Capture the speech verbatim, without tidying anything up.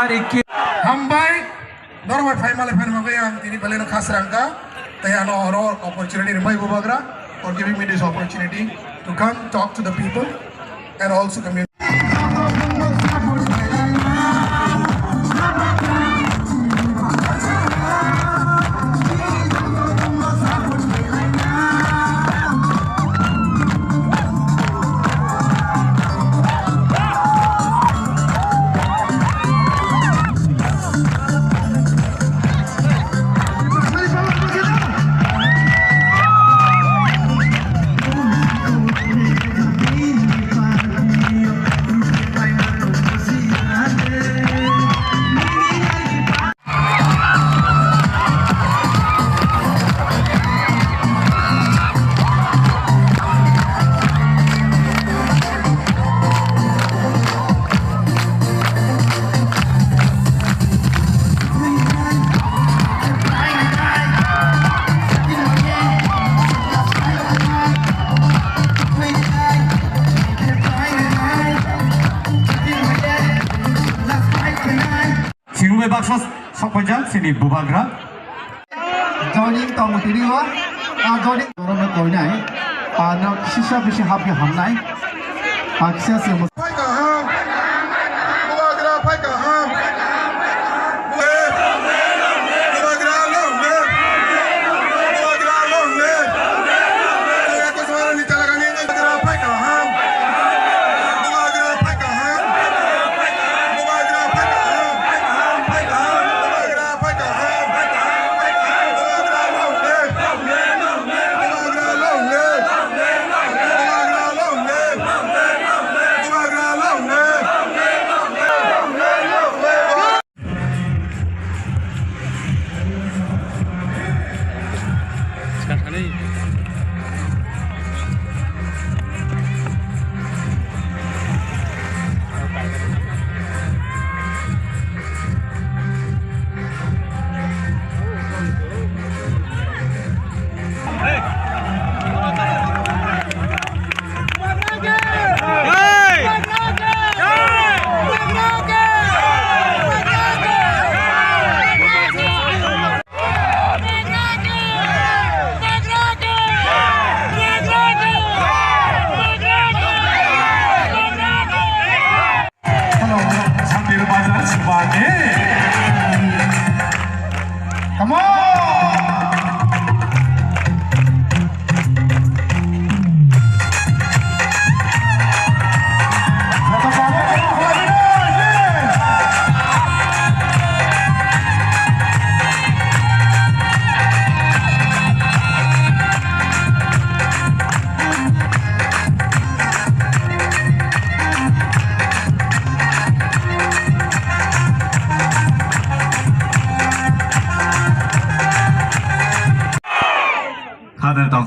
Hambai, norok bai phaima le phaima bagwi ang tini belai no khasrang kha. Tei ano oro opportunity rwmai Bubagra for giving me this opportunity to come talk to the people and also community. Singwi baksa sokphaijak chini Bubagra. Joining tong tini o, ah, joining. Borokno koinai, ah, no sisa bisi hapni hamnai. Ah, kisa se mo- Phai kaham. Bubagra phai kaham. Bubagra long live. Bubagra long live. Bubagra long live. Hello, Sandir Bazar Sibani. Come on! Khader tong